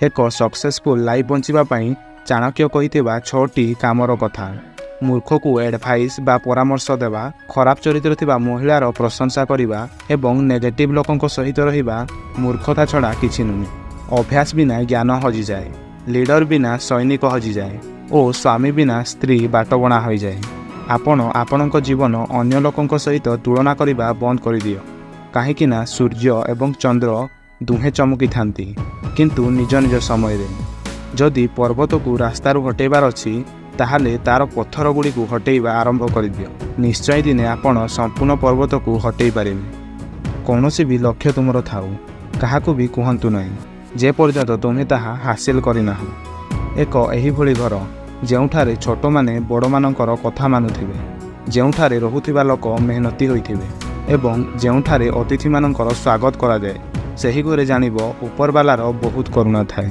ଏକ successful life ବଞ୍ଚିବା ପାଇଁ ଚାଣକ୍ୟ କହିଥିବା ଛଅଟି କାମର କଥା। ମୂର୍ଖକୁ ଆଡ଼ଭାଇସ୍ ବା ପରାମର୍ଶ ଦେବା, ଖରାପ ଚରିତ୍ର ଥିବା ମହିଳାର ପ୍ରଶଂସା କରିବା ଏବଂ ନେଗେଟିଭ୍ ଲୋକଙ୍କ ସହିତ ରହିବା ମୂର୍ଖତା ଛଡ଼ା କିଛି ନୁହେଁ। ଅଭ୍ୟାସ ବିନା ଜ୍ଞାନ ହଜିଯାଏ, ଲିଡର ବିନା ସୈନିକ ହଜିଯାଏ ଓ ସ୍ୱାମୀ ବିନା ସ୍ତ୍ରୀ ବାଟବଣା ହୋଇଯାଏ। ଆପଣ ଆପଣଙ୍କ ଜୀବନ ଅନ୍ୟ ଲୋକଙ୍କ ସହିତ ତୁଳନା କରିବା ବନ୍ଦ କରିଦିଅ, କାହିଁକି ନା ସୂର୍ଯ୍ୟ ଏବଂ ଚନ୍ଦ୍ର ଦୁହେଁ ଚମକିଥାନ୍ତି, କିନ୍ତୁ ନିଜ ନିଜ ସମୟରେ। ଯଦି ପର୍ବତକୁ ରାସ୍ତାରୁ ହଟେଇବାର ଅଛି, ତାହେଲେ ତା'ର ପଥର ଗୁଡ଼ିକୁ ହଟେଇବା ଆରମ୍ଭ କରିଦିଅ। ନିଶ୍ଚୟ ଦିନେ ଆପଣ ସମ୍ପୂର୍ଣ୍ଣ ପର୍ବତକୁ ହଟେଇ ପାରିବେ। କୌଣସି ବି ଲକ୍ଷ୍ୟ ତୁମର ଥାଉ, କାହାକୁ ବି କୁହନ୍ତୁ ନାହିଁ, ଯେ ପର୍ଯ୍ୟନ୍ତ ତୁମେ ତାହା ହାସିଲ କରିନାହଁ। ଏକ ଏହିଭଳି ଘର, ଯେଉଁଠାରେ ଛୋଟମାନେ ବଡ଼ମାନଙ୍କର କଥା ମାନୁଥିବେ, ଯେଉଁଠାରେ ରହୁଥିବା ଲୋକ ମେହନତି ହୋଇଥିବେ ଏବଂ ଯେଉଁଠାରେ ଅତିଥିମାନଙ୍କର ସ୍ୱାଗତ କରାଯାଏ, ସେହି ଘରେ ଜାଣିବ ଉପରବାଲାର ବହୁତ କରୁଣା ଥାଏ।